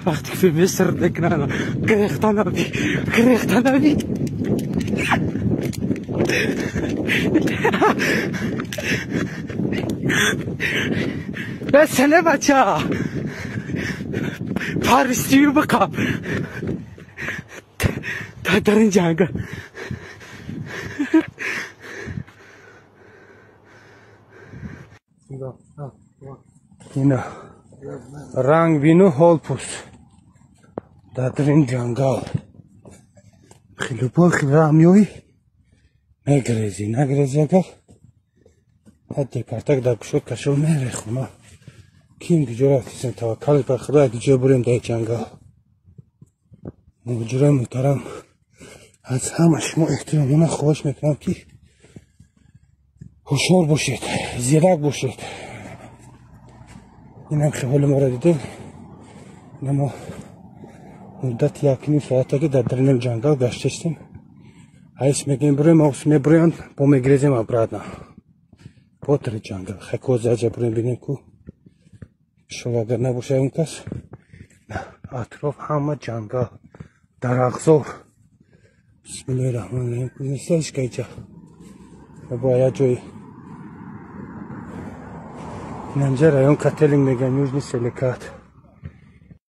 Вақте ки филмистр мекунанд, гирехта наби, гирехта наби. Бесене бача. Паристию биқаб. Дар ин ҷангал. Ина ранг бину ҳол пӯст дар ин ҷангал хелупо хел раҳ меоӣ, мегрезӣ, нагрезӣ, агар ҳадди картак дар кушод кашо мерехона. Ким куҷо рафтисем? Таваккал бар Худо, як ҷо бурем дар ҷангал. Муҳоҷирои муҳтарам, аз ҳама шумо эҳтиромона хоҳиш мекунам, ки ҳушёр бошед, зирак бошед. Инам хиҳоли моро дидем. Ина мо муддати якним соата ки дар дарунем ҷангал гаштастем. Айс мегӯем, буроем, авс мебуроянд, бо мегирезем обратно ботари ҷангал. Хайкозаҷа буроем, бинем ку иншолло агар набошад он кас. Атроф ҳама ҷангал, дарахтзор. Бисмиллоҳи раҳмони раҳим. Несташка иҷа бояд як ҷои инанҷа район Кателинг мегӯян, Южный Селекат.